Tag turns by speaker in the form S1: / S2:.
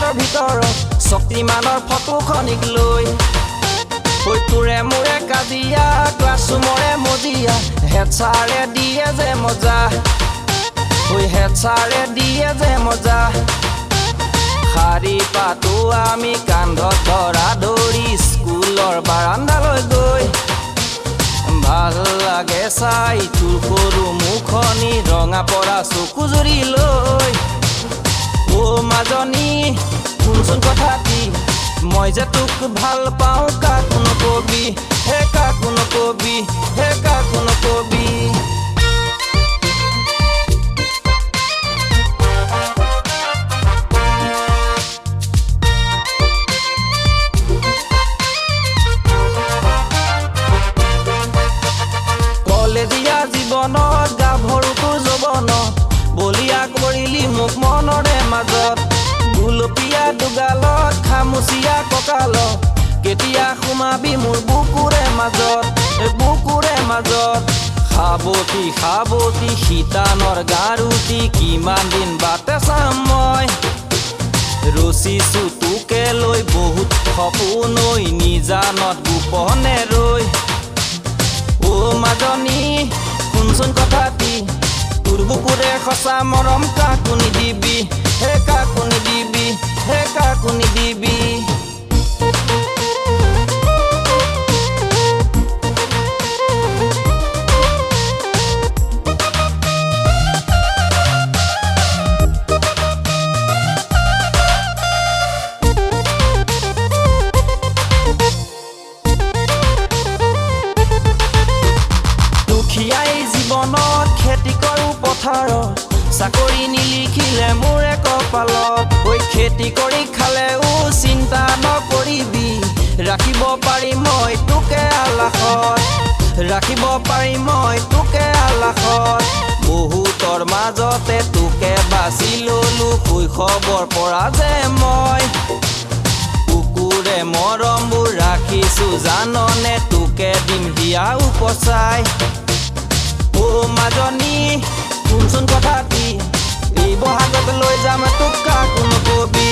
S1: পকেটৰ ভিতৰত শক্তিমানৰ ফটোখনিক লৈ। ঐ তোৰে মোৰে কাজিয়া, ক্লাছৰুমৰে মজিয়া, হেড ছাৰে দিয়ে যে মজা, ঐ হেড ছাৰে দিয়ে যে মজা। শাৰী পাতো আমি কান্ধত ধৰা ধৰি স্কুলৰ বাৰাণ্ডালৈ গৈ, ভাল লাগে চাই তোৰ সৰু মুখনি ৰঙা পৰা চকুজুৰি লৈ। অ মাজনী শুনচোন কথাটি, মই যে তোক ভাল পাওঁ কাকো নকবি, হে কাকো নকবি, হে কাকো নকবি। কলেজীয়া জীৱনত গাভৰু তোৰ যৌৱনত বলিয়া কৰিলি মোক মনৰে মাজত, গুলপীয়া দুগালত খামুচীয়া কঁকালত কেতিয়া সোমাবি মোৰ বুকুৰে মাজত, বুকুৰে মাজত। সাৱটি সাৱটি শিতানৰ গাৰুটি কিমান দিন বাটে চাম মই, ৰচিছো তোকে লৈ বহুত সপোন ঐ নিজানত গোপনে ৰৈ। অ মাজনী শুনচোন কথাটি, তোৰ বুকুৰে সঁচা মৰম কাকো নিদিবি, হে কাকো নিদিবি, হে কাকো নিদিবি। দুখীয়াই জীৱনত খেতি কৰোঁ পথাৰত, চাকৰি নিলিখিলে মোৰে কপালত, ঐ খেতি কৰি খালেও চিন্তা নকৰিবি, ৰাখিব পাৰিম মই তোকে আলাসত, ৰাখিব পাৰিম মই তোকে আলাসত। বহুতৰ মাজতে তোকে বাছি ললো শৈশৱৰ পৰা যে মই, কুকুৰে মৰমবোৰ ৰাখিছো জাননে তোকে দিম হিয়া উপচাই। অ মাজনী শুনচোন কথাটি, এই বহাগত লৈ যাম তোক কাকো নকবি,